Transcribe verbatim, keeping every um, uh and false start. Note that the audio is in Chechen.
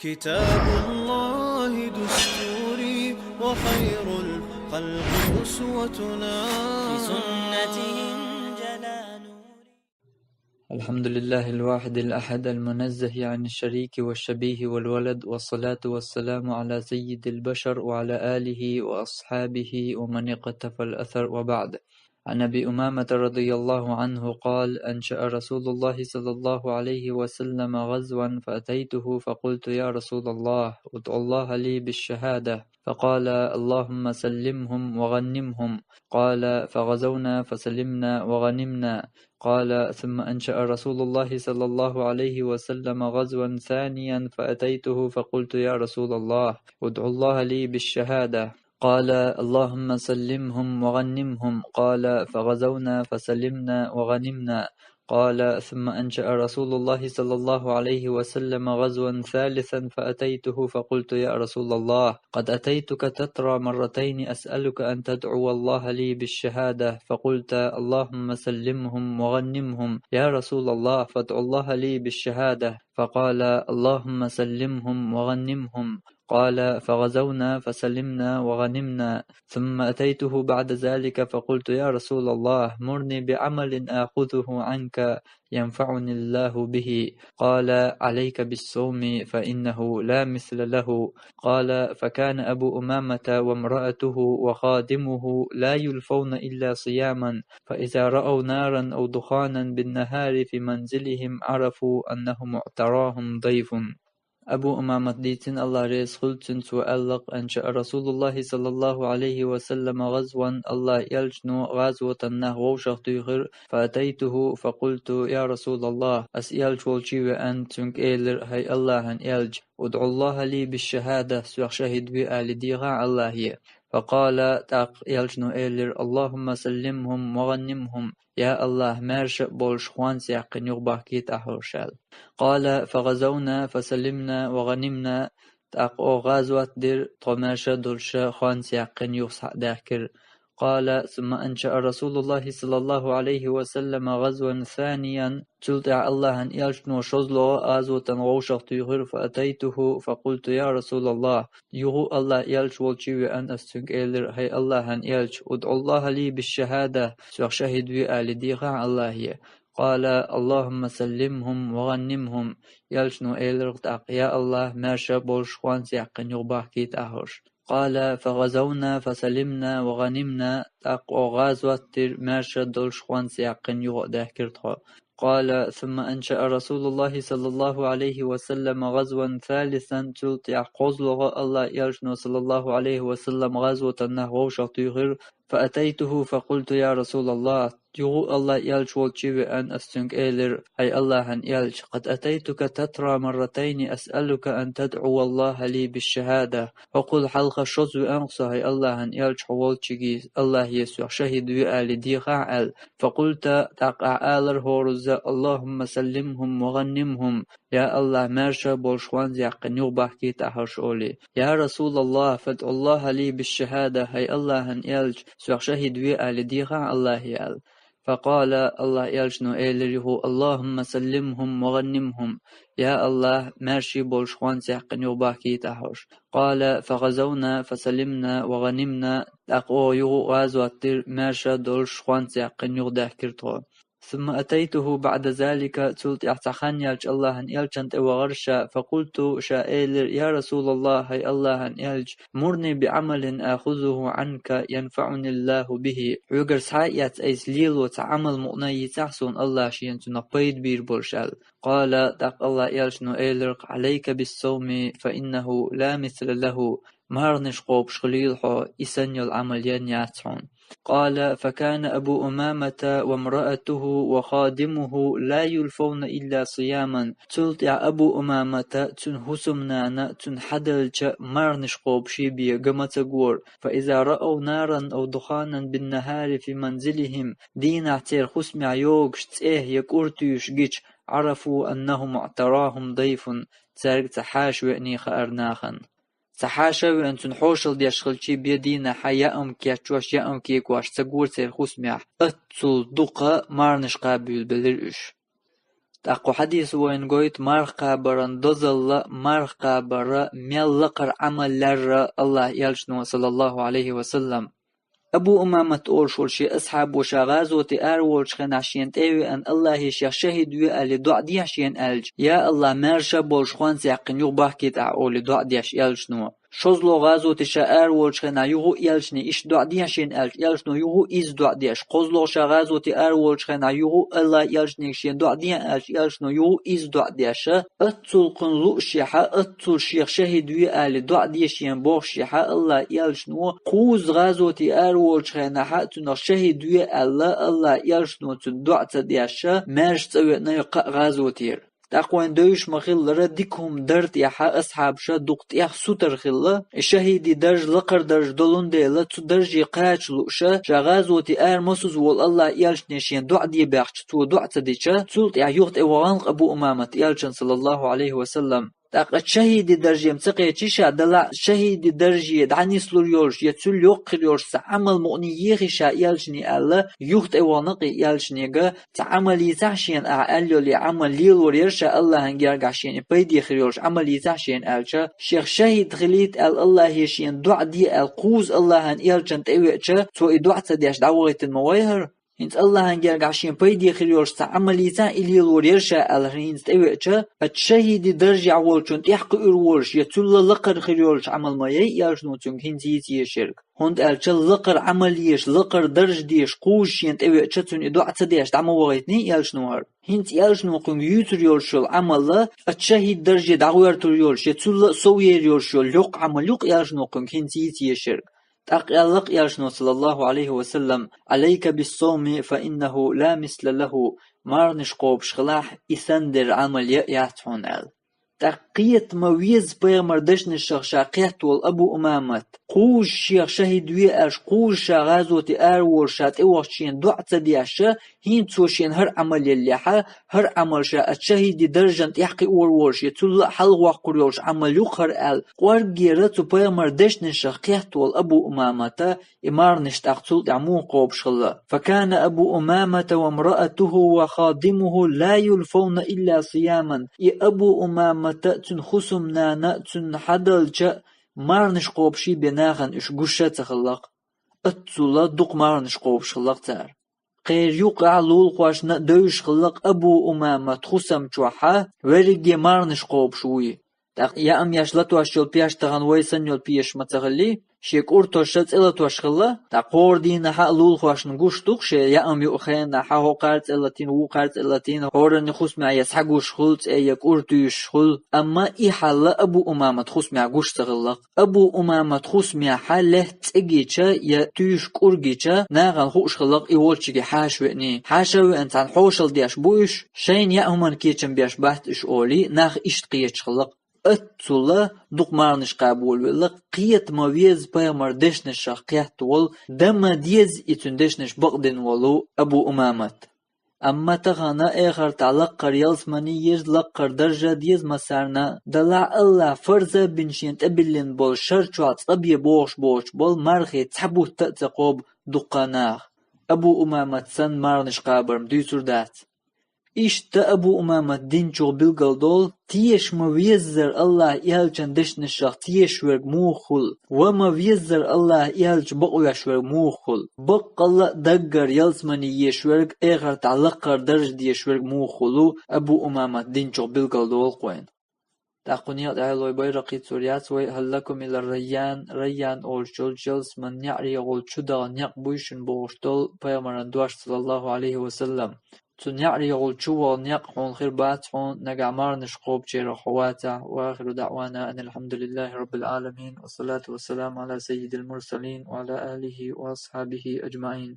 كتاب الله دستوري وخير الخلق أسوتنا. بسنته انجلى نوري. الحمد لله الواحد الأحد المنزه عن الشريك والشبيه والولد، والصلاة والسلام على سيد البشر وعلى آله وأصحابه ومن اقتفى الأثر، وبعد. عن أبي أمامة رضي الله عنه قال: أنشأ رسول الله صلى الله عليه وسلم غزوا فأتيته فقلت: يا رسول الله، ادع الله لي بالشهادة. فقال: اللهم سلمهم وغنمهم. قال: فغزونا فسلمنا وغنمنا. قال: ثم أنشأ رسول الله صلى الله عليه وسلم غزوا ثانيا فأتيته فقلت: يا رسول الله، ادع الله لي بالشهادة. قال: اللهم سلمهم وغنمهم. قال: فغزونا فسلمنا وغنمنا. قال: ثم أنشأ رسول الله صلى الله عليه وسلم غزوا ثالثا فأتيته فقلت: يا رسول الله، قد أتيتك تترى مرتين أسألك أن تدعو الله لي بالشهادة، فقلت: اللهم سلمهم وغنمهم، يا رسول الله، فادع الله لي بالشهادة. فقال: اللهم سلمهم وغنمهم. قال: فغزونا فسلمنا وغنمنا. ثم أتيته بعد ذلك فقلت: يا رسول الله، مرني بعمل آخذه عنك ينفعني الله به. قال: عليك بالصوم فإنه لا مثل له. قال: فكان أبو أمامة وامرأته وخادمه لا يلفون إلا صياما، فإذا رأوا نارا أو دخانا بالنهار في منزلهم عرفوا أنهم اعتراهم ضيف. Абу Умамат дийцина, Аллах реза хуьлда цунна, цо аьлла: أنشأ رسول الله صلى الله عليه وسلم غزوا, Аллахьан элчано гӀазотан нах вовшах туьйхира, فأتيته فقلت: يا رسول الله, ас элча волчу веана, цуьнга элира: хӀай Аллахьан элча, ادع الله لي بالشهادة, соьх шахӀид ве аьлла дехахьа Аллахье. فقال, тӀаккха элчано элира: اللهم سلمهم وغنمهم, я Аллахь, маьрша а болуш, хӀонс яьккхина юхабахкийта ахьа хӀорш аьлла. قال: فغزونا فسلمنا وغنمنا, тӀаккха оха гӀазот дира, тхо маьрша а долуш, хӀонс яьккхина юха схьа а даьхкира. قال: ثم أنشأ رسول الله صلى الله عليه وسلم غزوا ثانيا, цул тӀаьхьа Аллахьан элчано шозлагӀа гӀазотан вовшах туьйхира, فأتيته فقلت: يا رسول الله, юха а Аллахьан элча волчу веана, ас цуьнга элира: хӀай Аллахьан элча, ادع الله لي بالشهادة, соьх шахӀид ве аьлла дехахьа Аллахье. قال: اللهم سلمهم وغنمهم. Элчано элира тӀаккха: я Аллахь, маьрша а болуш, хӀонс яьккхина юхабахкийта ахьа хӀорш. قال: فغزونا فسلمنا وغنمنا, тӀаккха оха гӀазот дира, маьрша а долуш, хӀонс яьккхина юха а даьхкира тхо. قال: ثم أنشأ رسول الله صلى الله عليه وسلم غزوا ثالثا, цул тӀаьхьа кхозлагӀа Аллахьан элчано, صلى الله عليه وسلم, гӀазотан нах вовшах туьйхира, فأتيته فقلت: يا رسول الله, юха а Аллахьан элча волчу веана, ас цуьнга элира: хӀай Аллахьан элча, قد أتيتك تترى مرتين أسألك أن تدعو الله لي بالشهادة, хӀокхул хьалха шозза веана-кх со, хӀай Аллахьан элча, хьо волчуьнга, Аллахье соьх шахӀид ве аьлла дехахьа аьлла. فقلت, тӀаккха ахьа алара хӀоразза: اللهم سلمهم وغنمهم, я Аллахь, маьрша а болуш, хӀонс яьккхина юхабахкийта ахьа хӀорш олий. يا رسول الله، فادع الله لي بالشهادة, хӀай Аллахьан элча, соьх шахӀид ве аьлла дехахьа Аллахье аьлла. فقال, Аллахьан элчано элира юха: اللهم سلمهم وغنمهم, я Аллахь, маьрша а болуш, хӀонс яьккхина юхабахкийта ахьа хӀорш. قال: فغزونا فسلمنا وغنمنا, тӀаккха оха юха а гӀазот дира, маьрша а долуш, хӀонс яьккхина юха а даьхкира тхо. ثم أتيته بعد ذلك, цул тӀаьхьа цхьа хан яьлча Аллахьан элчанна тӀе вахара ша, فقلت, ша элира: يا رسول الله, хӀай Аллахьан элча, مرني بعمل آخذه عنك ينفعني الله به, хьоьгара схьа а эцна айса лело цхьа Ӏамал мукъана а йийцахьа суна, Аллахьа шена цунах пайда бийр болуш аьлла. قال, тӀаккха Аллахьан элчано элира: عليك بالصوم فإنه لا مثل له, марханаш кхобуш хилийла хьо, и санна йолу Ӏамал ян яц хьуна. قال: فكان أبو أمامة وامرأته وخادمه لا يلفون إلا صياما. Цул тӀаьхьа Абу Умамата, цуьнан хӀусамнана, цуьнан хьадалча марханаш кхобуш бен ган ма ца гора. فإذا رأوا نارا أو دخانا بالنهار في منزلهم, дийнахь церан хӀусамехь йогуш цӀе я кӀур туьйсуш гича, عرفوا أنهم اعتراهم ضيف, цаьрга цхьа хьаша веана хаьара нахана. Цхьа хьаша а веана, цунна хьошалла деш хилча бен дийнахь яа кечъеш, яа кегош ца гора церан хӀусамехь, аттцул дукха марханаш кхаба буьйлабелира уьш. ТӀаккха хьадис вайна гойту марха кхабаран дозалла, марха кхабара мел лакхара Ӏамал лерра Аллахь элчано, саллаллаху Ӏалайхи ва саллам. Абу Умамат олуш волу шен асхьабо ша гӀазоте ара волчу хенахь шена тӀе а веана, Аллахье шех шахид ве аьлла доӀа дехьа шена аьлча, я Аллахь, маьрша болуш хӀонс яьккхина юха бахкийта ахь олий доӀа деш элчано. ШозлагӀа гӀазоте ша ара волчу хенахь юха а элчане иштта доӀа дехьа шена аьлча, элчано юха а изза доӀа деш, кхозлагӀа ша гӀазоте ара волчу хенахь юха а Аллахь элчанега шена доӀа дехьа аьлча, элчано юха а изза доӀа деш, аццул кхунна луушехьа, аццул шех шахид ве аьлла доӀа дешена бохушехьа, Аллахь элчано кхузза гӀазоте ара волчу хенахьа цунах шахид ве аьлла, Аллахь элчано цунна доӀа ца деш, маьрша цӀа веана кхаа гӀазотера. ТӀаккха вайн девзаш ма-хиллара, дика хӀума дар тӀехьа асхьабаша дукха тӀех сутара хилла. И шахиди дарж лакхара дарж долун дела, цу дарже кхача лууша, ша гӀазоте ара масуза волу Аллахь элчане шена доӀа де баьхча, цо доӀа ца дича, цул тӀехьа юха тӀе вахана Абу Умамат элчан, саллаллаху Ӏалайхи ва саллам. ТӀаккха шахиди дарже ца кхечи ша, делахь шахиди дарже дӀанислур йолуш я цул йоккха хир йолуш цхьа Ӏамал мукъане ехи ша элчане аьлла, юха тӀе вахана и элчанега, цхьа Ӏамал йийцахьа шена ахь аьлла йолу и Ӏамал лелор яра ша Аллахьан гергахь шена и пайде хир йолуш Ӏамал йийцахьа шена аьлча, шех шахид хилийта аьлла Аллахье шена доӀа де аьлла кхузза Аллахьан элчан тӀе веача, цо и доӀа ца деш дӀавахийтина ма вай хӀара? ХӀинца Аллахьан гергахь шена пайде хир йолуш цхьа Ӏамал йийцахьа и лелор яра ша аьлла хӀара хӀинца тӀе веача, ацу шахиди даржехь волчун тӀехь кхуьур волуш я цулла лакхара хир йолуш Ӏамал ма яй элчано цуьнга хӀинца йийца ешерг. ХӀунда аьлча лакхара Ӏамал еш, лакхара дарж деш, кхузза шена тӀе веача цунна и доӀа ца деш дӀа ма вахийтиний элчано хӀара. ХӀинца элчано кхуьнга юьйцур йолуш йолу Ӏамал, ацу шахид дарже дӀагӀоьртур йолуш я цулла а сов ер йолуш йолу йоккха Ӏамал ю-кх элчано кхуьнга хӀинца йийца ешерг. ТӀаккха аьлла-кх элчано, саллаллаху Ӏалайхи ва саллам: «Ӏалайка биссовми, фа иннаху ла мисла лаху». Марханаш кхобуш хилахь, и санна дерг Ӏамал ян а яц хьуна аьлла. ТӀаккха кхета ма веза пайхамаран дешнашах ша кхетта волу Абу Умамат, кхузза шех шахид ве аьлча, кхузза ша гӀазоте ара волуш ша тӀевахча шена доӀа ца деш, хӀинца цо шена хӀара Ӏамал еллехьа, хӀара Ӏамал ша ацу шахиди даржан тӀехь кхиор волуш я цулла а хьалавоккхур йолуш Ӏамал ю-кх хӀара аьлла, кӀорггера цу пайхамаран дешнашах кхетта волу Абу Умамата, и марханаш тӀаккха цул тӀаьхьа муха кхобуш хилла: «Факана Абу Умамата ва мраатуху ва хадимуху ла юлфавна илла сияман». И Абу Умамата а, цуьнан хӀусамнана а, цуьнан хьадалча а марханаш кхобуш бен нахана уьш гуш а ца хилла-кх. Аццула дукха марханаш кхобуш хилла-кх цара. Кхеран юккъехь лулахошна а девзаш хилла-кх Абу Умамат хӀусам чохьа верриге марханаш кхобуш вуй. ТӀаккха яам еш латош йолу пеш тахана вай санна йолу пеш ма ца хиллий, шен кӀур тосуш цӀе латош хилла, ткъа кхора дийнахьа а лулахошна гуш ду-кх шен яам юу хенахьа, хӀокхара цӀе латийна, вукхара цӀе латийна, хӀоранна хӀусамехь я схьагуш хуьлу цӀе, я кӀур туьйсуш хуьлу, амма и хьал Абу Умамат хӀусамехь гуш ца хилла-кх. Абу Умамат хӀусамехьа лаьтта цӀе гича я туьйсуш кӀур гича, нахана хууш хилла-кх и волччиге хьаша веаний. Хьаша а веана, цхьана хьошалла деш бу уьш, шайна яа хӀуманна кечам беш бац уьш олий, нах иштта кхеташ хилла-кх. Аццула дукха марханаш кхаба волавелла-кх кхета ма веза пайхамаран дешнашах кхетта волу, дан ма деза и цуьнан дешнаш бакъдина волу Абу Умамат. Амма тахана эхартахь лаккхара ялсамани еза, лаккхара даржа деза массарна а, делахь Аллахь фарз а бина шена тӀебиллина болу шар чохь цкъа бен бохуш боцуш болу мархий цхьа бутт а ца кхобу дуккха наха. Абу Умамат санна марханаш кхабар-м дуьйцур дац. Иштта Абу Умамат динчух билгалдолу, теша ма веззара Аллахь элчан дешнашах тешаш верг муха хуьлу, ва ма веззара Аллахь элча бакъвеш верг муха хуьлу, баккъалла а даггара ялсамани езаш верг, эхартахь лаккхара даржа дезаш верг муха хуьлу, Абу Умамат динчух билгалдолу-кх вайна. ТӀаккха кху некъа тӀехь лой байракх йицур яц вай: «Хьал лакум ила Райян», Райян олуш йолчу ялсаманин неӀарехула чу даха некъ буй шуна бохуш долу пайхамаран дош, саллаллаху Ӏалайхи ва саллам. Цу неӀарехула чу ваха некъ хьуна хир бац хьуна, нагахь марханаш кхобучарах хьо вацахь. Ва ахиру даъвана анил хьамдулиллахи раббил Ӏаламин. Ва салату ва саламу Ӏала саййидил мурсалин ва Ӏала алихи ва асхьабихи аджмаин.